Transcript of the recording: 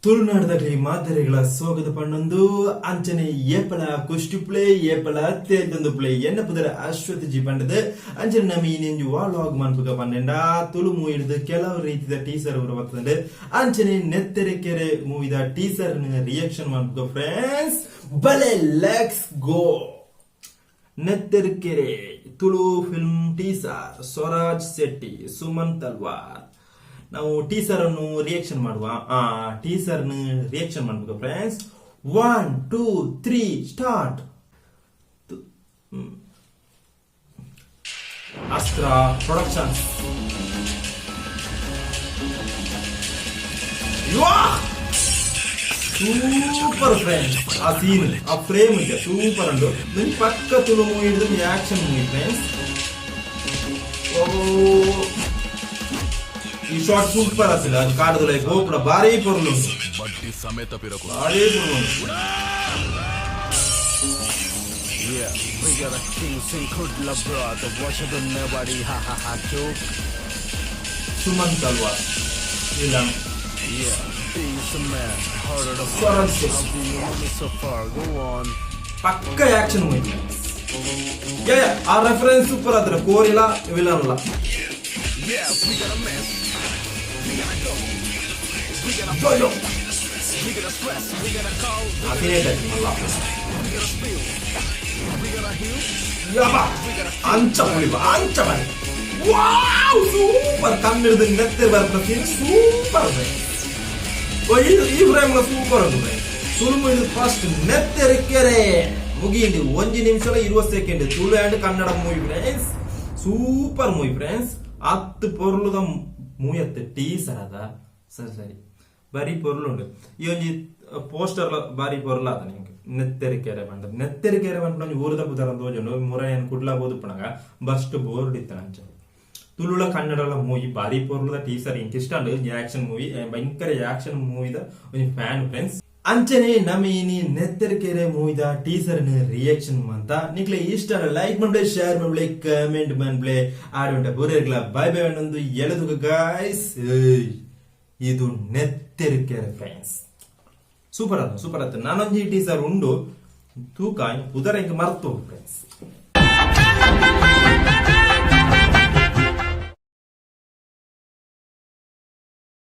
ತುಳುನಾಡದಲ್ಲಿ ಮಾದರಿಗಳ ಸ್ವಾಗತ ಪಣ್ಣೊಂದು ಅಂಚನೆ ಏಪಲ ಕುಷ್ಟಿಪ್ಲೆ ಏಪಲ ತೇಲ್ತೊಂದು ಪ್ಲೇ ಎನ್ನ ಪುದರ ಅಶ್ವಥ್ ಜಿ ಪಂಡದು. ಅಂಚನೆ ನಮ್ಮ ಈ ನೆಂಜು ವಾಲಾಗ್ ಮನ್ಪುಗ ಪನ್ನೆಂಡ ತುಳು ಮೂವಿಡ್ದು ಕೆಲವು ರೀತಿದ ಟೀಸರ್ ಬರ್ತದೆ. ಅಂಚನೆ ನೆತ್ತೆರೆ ಕೆರೆ ಮೂವಿದ ಟೀಸರ್ ರಿಯಾಕ್ಷನ್ ಮನ್ಪುಗ ಫ್ರೆಂಡ್ಸ್. ಬಲೆ, let's go. Netterkere Tulu film teaser, Swaraj Shetty, Suman ತಲ್ವಾರ್. ನಾವು ಟೀಸರ್ ಅನ್ನು ರಿಯಾಕ್ಷನ್ ಮಾಡುವ. ಆ ಟೀಸರ್ ರಿಯಾಕ್ಷನ್ ಮಾಡ್ಬೇಕು friends. One, two, three, start. Astra Productions. Super friends. ಆ ಸೀನ್, ಆ ಫ್ರೇಮ್ ಇದೆ, ಸೂಪರ್ ಉಂಟು. ನಿನ್ ಪಕ್ಕ ತುಳು ಮೂವಿ ಹಿಡಿದು ಆಕ್ಷನ್ ಮೂವಿ ಫ್ರೆಂಡ್ಸ್. ಓ, ಈ ಶಾಟ್ ಸೂಪರ್ ಅಸಲು. ಅದು ಕಾಡದಲ್ಲ ಗೋಪುರ ಭಾರಿ ಪೊರ್ಲು ಉಂಟು. ಬಡ್ಡಿ ಸಮೇತ ಪಿರಕು. ಭಾರಿ ಪೊರ್ಲು ಉಂಟು. Yeah, we got a king sing Kudla brother, watch the nobody, ha ha ha joke. Suman ತಲ್ವಾರ್ ಇಲ್ಲ. Yeah, being a man, harder to Swaraj Shetty. How do you want me so far? Go on. ಪಕ್ಕ action movie. ಯಾ ಯಾ, ಆ reference super ಆದ್ರೆ ಕೋರಿಲ್ಲ villain ಅಲ್ಲ. Yeah, we got a mess. We gotta go. We gotta yo yo. We gotta stress. We gotta call. ಅಸಿನೇಟ್ ಅಲ್ಲ. We gotta spill. We gotta heal. ಯಬ್ಬ, ಅಂಚ ಪುಳಿಬ ಅಂಚ ಬನ್ನಿ. ವಾವ್, ಸೂಪರ್. ಕಣ್ಣಿಡ್ದು ನೆತ್ತೆರ್ ಬರ್ಪುನ ಸೀನ್ ಸೂಪರ್. ಓ, ಇದು ಈ ಫ್ರೇಮ್ ಸೂಪರ್ ಉಂಟು ಫ್ರೆಂಡ್ಸ್. ತುಳು ಇದು ಫಸ್ಟ್ ನೆತ್ತೆರ್ ಕೆರೆ ಮುಗಿಯಿಂಡಿ. 1 ನಿಮಿಷ 20 second. Tulu and Kannada movie friends. Super movie friends. ಹತ್ತು ಪೊರ್ಲುದ ಮೂವಿ ಅತ್ತು ಟೀಸರ್ ಅದ. ಸರಿ ಸರಿ, ಬಾರಿ ಪೊರ್ಲು ಉಂಟು. ಈ ಒಂಜಿ ಪೋಸ್ಟರ್ ಬಾರಿ ಪೊರ್ಲು ಅದ ನಿಂಗೆ. ನೆತ್ತೆರ್ ಕೆರೆ ಪಂಡ, ನೆತ್ತೆರ್ ಕೆರೆ ಪಂಡ ಒಂಜಿ ಊರದ ಪುದರ್ ಅಂತ ತೋಜುಂಡು. ಮುರ ಏನ್ ಕುಡ್ಲ ಬೋದುಪ್ಪುನಗ ಬಸ್ಟ್ ಬೋರ್ಡ್ ಇತ್ತನ ಅಂಚ. ತುಳುಳ ಕನ್ನಡಲ ಮೂವಿ, ಬಾರಿ ಪೊರ್ಲುದ ಟೀಸರ್. ಇಂಕ್ ಇಷ್ಟ ಉಂಡು ಆಕ್ಷನ್ ಮೂವಿ. ಭಯಂಕರ ಆಕ್ಷನ್ ಮೂವಿದ ಒಂಜಿ ಫ್ಯಾನ್ ಫ್ರೆಂಡ್ಸ್. ಅಂಚನೆ ನಮ್ಮ ಇನಿ ನೆತ್ತೆರ್ ಕೆರೆ ಮೂವಿದ ಟೀಸರ್ ರಿಯಾಕ್ಷನ್ ಅಂತ. ನಿಕ್ಲೆ ಇಷ್ಟ ಲೈಕ್ ಮಾಡ್ಲೆ, ಶೇರ್ ಮಾಡ್ಲೆ, ಕಮೆಂಟ್ ಮಾಡ್ಲೆ. ಆಡುಂಟ ಬೂರೇರ್ಗ್ಲ ಬಾಯ್ ಬಾಯ್ ಒಂದು ಎಳೆದುಗ ಗಾಯ್ಸ್. ಇದು ನೆತ್ತೆರ್ ಕೆರೆ ಫ್ರೆಂಡ್ಸ್. ಸೂಪರ್ ಅದ, ಸೂಪರ್ ಆತ. ನಾನೊಂಜಿ ಟೀಸರ್ ಉಂಡು ತೂಕ ಪುದರ ಇಂಕ ಮರ್ತು ಫ್ರೆಂಡ್ಸ್.